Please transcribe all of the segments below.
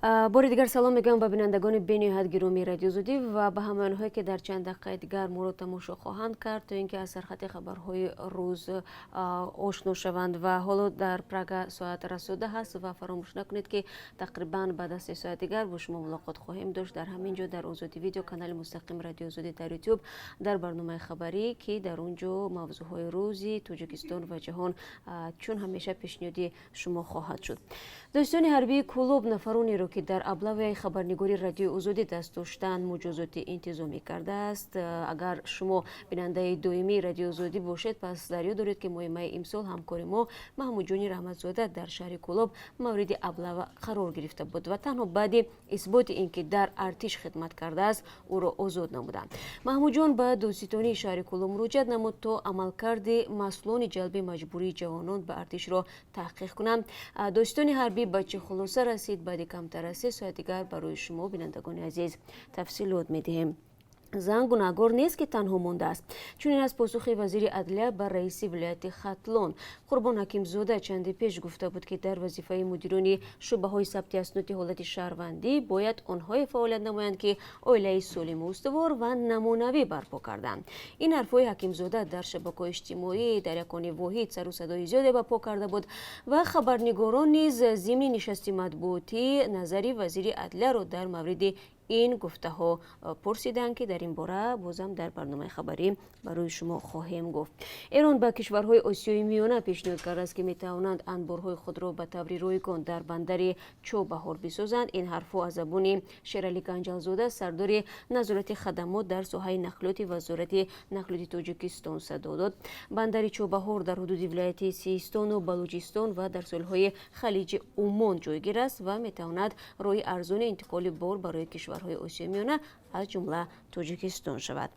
Бори дигар салом мегӯям ба бинандагони бениҳоят гиромии Радиои Озодӣ ва ба ҳамаи онҳое, ки дар чанд дақиқаи дигар моро тамошо хоҳанд кард, то ин ки аз сархати хабарҳои рӯз ошно шаванд. Ва ҳоло дар Прага соат расода ҳаст ва фаромӯш накунед, ки тақрибан баъд аз 3 соат дигар бо шумо мулоқот хоҳем дошт дар ҳамин ҷо, дар Озодӣ Видео, канали мустақими Радиои Озодӣ дар Ютуб, дар барномаи хабарӣ, ки дар он ҷо мавзӯъҳои рӯзи Тоҷикистон ва ҷаҳон чун ҳамеша пешниҳоди шумо хоҳад шуд. Додситонии ҳарбии Кӯлоб нафаронеро, ки дар облаваи хабарнигори Радиои Озодӣ даст доштанд, муҷозоти интизомӣ кардааст. Агар шумо бинандаи доимии Радиои Озодӣ бошед, пас дар ёд доред, ки моҳи майи имсол ҳамкори мо Маҳмудҷони Раҳматзода дар шаҳри Кӯлоб мавриди облава қарор гирифта буд ва танҳо баъди исботи ин ки дар артиш хидмат кардааст, ӯро озод намуданд. Маҳмудҷон ба додситонии шаҳри Кӯлоб муроҷиат намуд, то амалкарди масъулони ҷалби маҷбурии ҷавонон ба артишро таҳқиқ кунанд. Додситони ҳарбӣ ба чӣ хулоса расид, баъди камтар аз 3 соат дигар барои шумо, бинандагони азиз, тафсилот медиҳем. Зан гунаҳгор нест, ки танҳо мондааст. Чунин аз посухи вазири адлия ба раиси вилояти Хатлон. Қурбон Ҳакимзода чанде пеш гуфта буд, ки дар вазифаи мудирони шӯъбаҳои сабти асноди ҳолати шаҳрвандӣ бояд онҳое фаъолият намоянд, ки оилаи солиму устувор ва намунавӣ барпо карданд. Ин ҳарфҳои Ҳакимзода дар шабакаҳои иҷтимоӣ дар як они воҳид сару садои зиёде ба по карда буд ва хабарнигорон низ зимни нишасти матбуотӣ назари вазири адлияро дар мавриди ин гуфтаҳо пурсиданд, ки дар ин бора бозам дар барномаи хабарӣ барои шумо хоҳем гуфт. Эрон ба кишварҳои Осиёи Миёна пешниҳод кардааст, ки метавонанд анборҳои худро ба таври ройгон дар бандари Чобаҳор бисозанд. Ин ҳарфҳо аз забони Шералӣ Ганҷалзода, сардори назорати хадамот дар соҳаи нақлиёти Вазорати нақлиёти Тоҷикистон, садо дод. Бандари Чобаҳор дар ҳудуди вилояти Систону Балуҷистон ва дар соҳилҳои Халиҷи Умон ҷойгир аст ва метавонад роҳи арзони интиқоли бор барои кишварҳои Осиёи Миёна, аз ҷумла Тоҷикистон, шавад.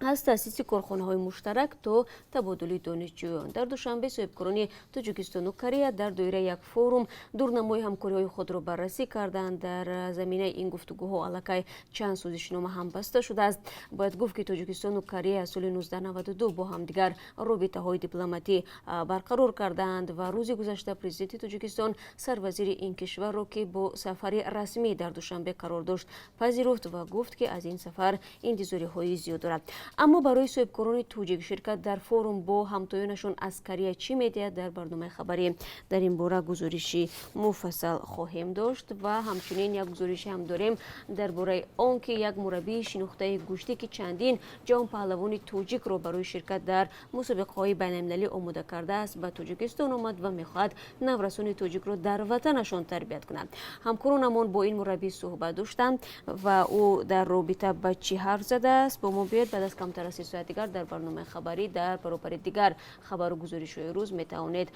Аз таъсиси корхонаҳои муштарак то табодули донишҷӯён. Дар Душанбе соҳибкорони Тоҷикистону Корея дар доираи як форум дурнамои ҳамкориҳои худро баррасӣ карданд. Дар заминаи ин гуфтугӯҳо аллакай чанд созишнома ҳам баста шудааст. Бояд гуфт, ки Тоҷикистону Корея соли 1992 бо ҳамдигар робитаҳои дипломатӣ барқарор кардаанд ва рӯзи гузашта президенти Тоҷикистон сарвазири ин кишварро, ки бо сафари расмӣ дар Душанбе қарор дошт, пазируфт ва гуфт, ки аз ин сафар интизориҳои зиёд дорад. Аммо барои соҳибкорони тоҷик ширкат дар форум бо ҳамтоёнашон аз Корея чӣ медиҳад? Дар барномаи хабарӣ дар ин бора гузориши муфассал хоҳем дошт. Ва ҳамчунин як гузорише ҳам дорем дар бораи он ки як мураббии шинохтаи гӯштӣ, ки чандин ҷавонпаҳлавони тоҷикро барои ширкат дар мусобиқаҳои байналмилалӣ омода кардааст, ба Тоҷикистон омад ва мехоҳад наврасони тоҷикро дар ватанашон тарбият кунад. Ҳамкоронамон бо ин мураббӣ суҳбат доштанд ва ӯ дар робита ба чӣ ҳарф задааст, бо мо биёед. Баъд аз камтар аз 3 соат дигар дар барномаи хабарӣ дар баробари дигар хабару гузоришҳои рӯз метавонед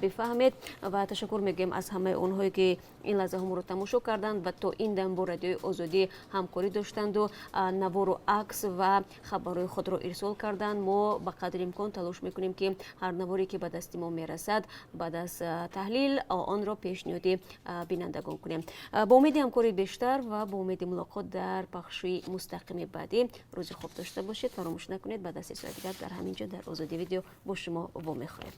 бифаҳмед. Ва ташаккур мегӯем аз ҳамаи онҳое, ки ин лаҳзаҳо моро тамошо карданд ва то ин дам бо Радиои Озодӣ ҳамкорӣ доштанду навору акс ва хабарҳои худро ирсол карданд. Мо ба қадри имкон талош мекунем, ки ҳар наворе, ки ба дасти мо мерасад, баъд аз таҳлил онро пешниҳоди бинандагон кунем. Бо умеди ҳамкории бештар ва бо умеди мулоқот дар пахши мустақими баъдӣ, рӯзи хуб дошта бошед. Фаромӯш накунед, баъд аз 3 соат дигар дар ҳамин ҷо, дар Озодӣ Видео, бо шумо вомехӯрем.